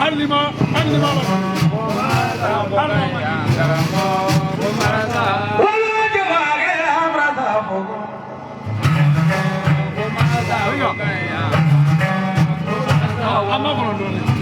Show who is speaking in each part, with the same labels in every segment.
Speaker 1: Hali ma hali ma an ma kɔnɔ dɔɔnin.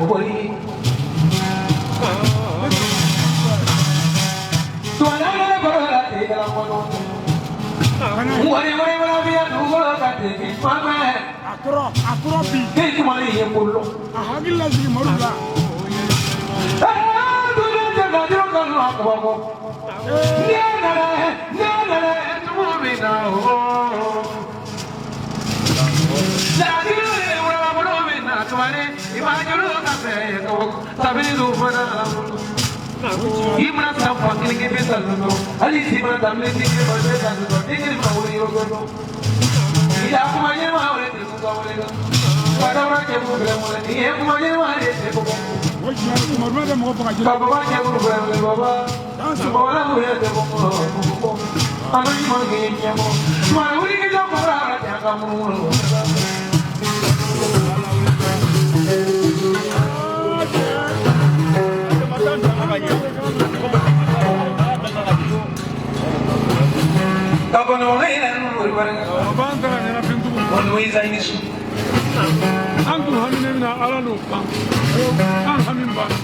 Speaker 2: bori. Tuana boro la te la mono. Wari wari wala biya dugolo ka te mama.
Speaker 1: A tora bi.
Speaker 2: Ke tumani ye bolo.
Speaker 1: A hakili lajigin Madu la.
Speaker 2: Ah, dole te na diro kanu akbabo. Ne nana ne nana tumina o. La diro le wala bolo mina tumani imajulu ka se ko sabidu fana. Imra sa fakili ke besaludo ali sima tamle ke besaludo tigri ma wuri rogo ila kuma ye ma wuri te ko wuri kada ma ke mu bre mo ni e kuma ye ma re te ko
Speaker 1: O tiɲɛ Madu bɛ mɔgɔ faga jeli.
Speaker 2: Baba ke mu bre mo baba wala mu re te ko ko anu ni ma ke ye mo ma wuri ke jo ko ra ta ka mu mu.
Speaker 1: Baba an taara ɲɛnafin tugun. An tun haminen min na Ala n'o ban. An hami banna.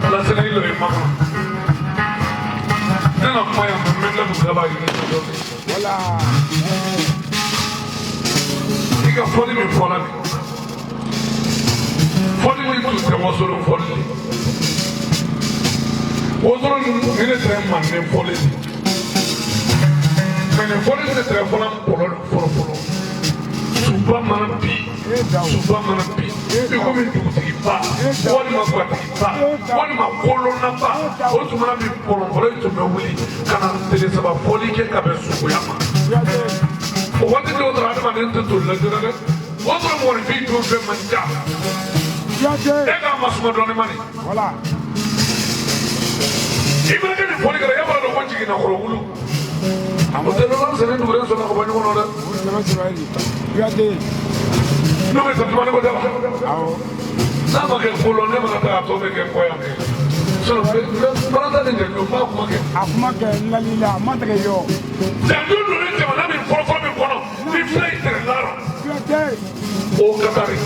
Speaker 1: Lasegili dɔ ye makɔnɔ. Ne na kuma yan mɛ n bɛ tila k'u laban yiri dɔ fɛ. I ka fɔli min fɔla bi, fɔli min tun tɛ wasolon fɔli ye. Wasolon ni ne tɛ manden fɔli de. Mɛ nin fɔli ne tɛ fɔla n kɔlɔ fɔlɔ fɔlɔ. Suba mana bi, suba mana bi, i komi dugutigiba walima gatigiba walima kolonnaba o tuma na min kɔlɔnkɔlɔ in tun bɛ wuli ka na tile saba fɔli kɛ ka bɛn suguya ma. O waati dɔw sɔrɔ adamaden tɛ toli la joona dɛ. O sɔrɔ mɔgɔninfin dun fɛn man ca. E k'a masuma dɔɔnin ma nin. I mana kɛ nin fɔli kɛra e b'a dɔn ko jiginna kɔrɔ wulu. O tɛ lɔlɔ sɛnɛ dugulen sɔnna ka bɔ ɲɔgɔn na dɛ. N'o bɛ sɔrɔ tuma ko tɛ wa. N'a ma kɛ ko lɔ ne mana taa a tɔ bɛ kɛ kɔ yan kɛ. Sinon barata ni jɛnju n b'a kuma kɛ.
Speaker 3: A kuma kɛ n lalila a ma tigɛ yɔ.
Speaker 1: Jɛnju donni jamana min fɔlɔ fɔlɔ min kɔnɔ ni filɛ in tɛrɛ la. O Katari.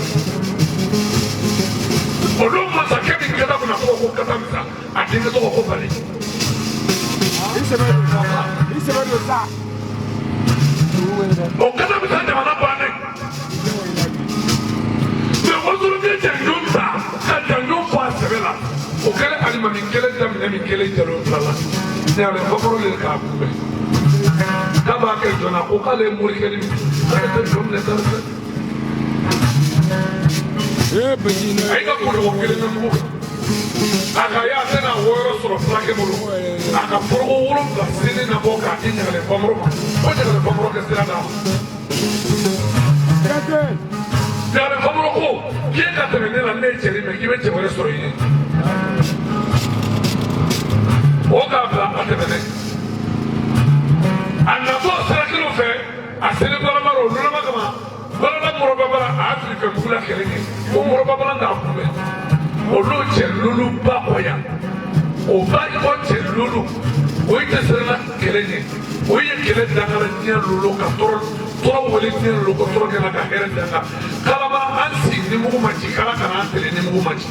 Speaker 1: O don masakɛ min kɛra kunna tɔgɔ ko Katamisa a denkɛ tɔgɔ ko Bali.
Speaker 3: I sɛbɛ don sa. I sɛbɛ don sa.
Speaker 1: O Katamisa jamana bannen. Mɛ wasolon ye jɛnju ta ka jɛnju fɔ a sɛbɛ la. O kɛlen alimami kelen daminɛ min kelen jalo fila la. Ne yɛrɛ fakɔrɔ de k'a kunbɛn. K'a b'a kɛ jɔn na ko k'ale ye morikɛ ni minɛ k'ale tɛ jɔn minɛ tari fɛ.
Speaker 3: Ee bɛji ne.
Speaker 1: A y'i ka kɔlɔlɔ kelen na mugu kan. A ka ye a tɛna wɔyɔrɔ sɔrɔ fulakɛ bolo, a ka foroko 7 senni na bɔ k'a di ɲagalen famɔrɔ ma, ko ɲagalen famɔrɔ kɛ sira d'a ma. Ɲagalen famɔrɔ ko k'e ka tɛmɛ ne la, ne ye cɛnin mɛ k'i bɛ cɛ wɛrɛ sɔrɔ i ɲɛ. O k'a bila a tɛmɛnen, a natɔ sira kelen fɛ, a selen balama rɔ, o lulama kama balala mɔrɔbabala, a y'a fili fɛn mugu la kɛlɛ ɲɛ, o mɔrɔbabala k'a kunbɛn, o n'o cɛ lulu ba kɔ yan, o ba kɔ cɛ lulu, o ye tɛ siranna kɛlɛ ɲɛ, o ye kɛlɛ dangana diɲɛ lulu ka tɔɔrɔ tɔɔrɔ wele diɲɛ lulu ko tɔɔrɔ kɛra ka hɛrɛ danga kalaba an sigi ni mugu ma ci, kala kana an tɛlɛ ni mugu ma ci.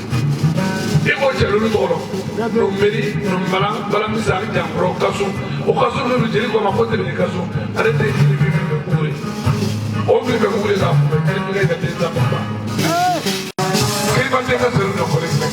Speaker 1: I ko cɛ lulu tɔgɔ dɔn, numbeli numbala balamisa jankɔrɔ kaso, o kaso ninnu jeli ko ma ko tɛmɛ kaso, ale tɛ jeli min fɛ mugu ye, o min fɛ mugu de k'a kunbɛ, jeli min kɛ ka den ta ba kiriba den ka seri dɔ kɔli filɛ.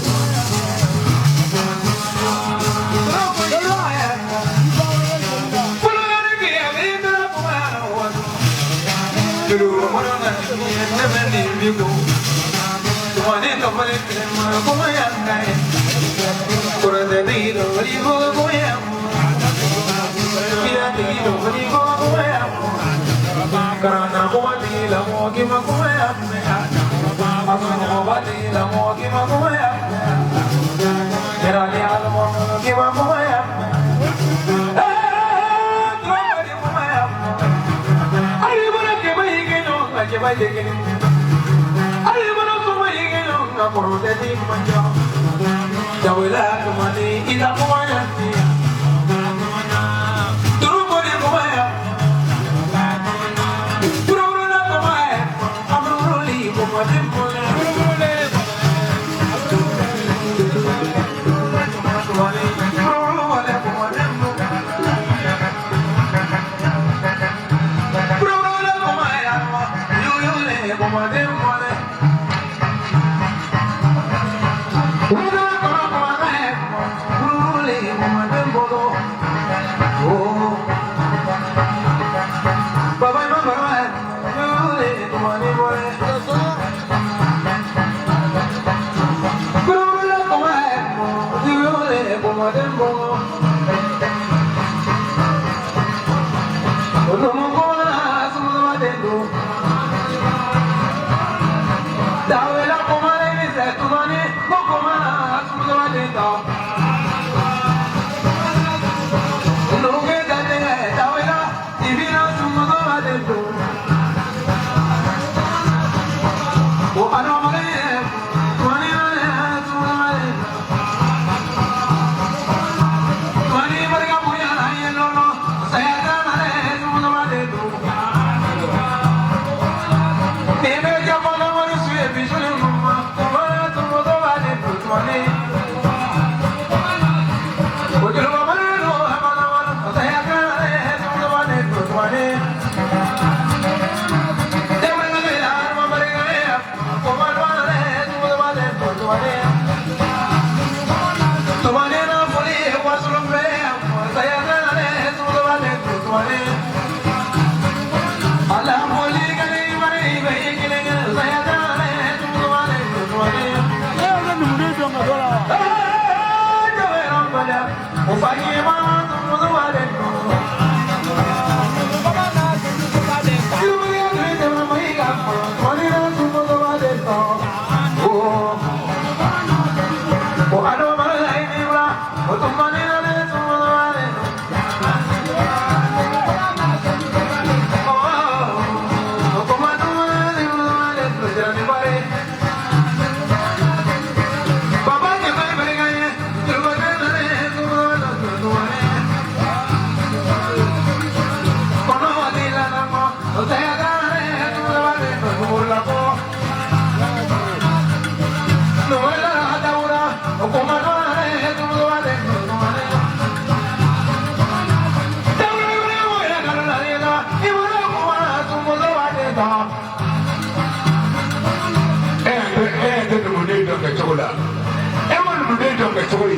Speaker 4: E ma numuden dɔn kɛ cogo ye,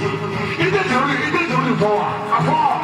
Speaker 4: i tɛ juru fɔ wa? A fɔ.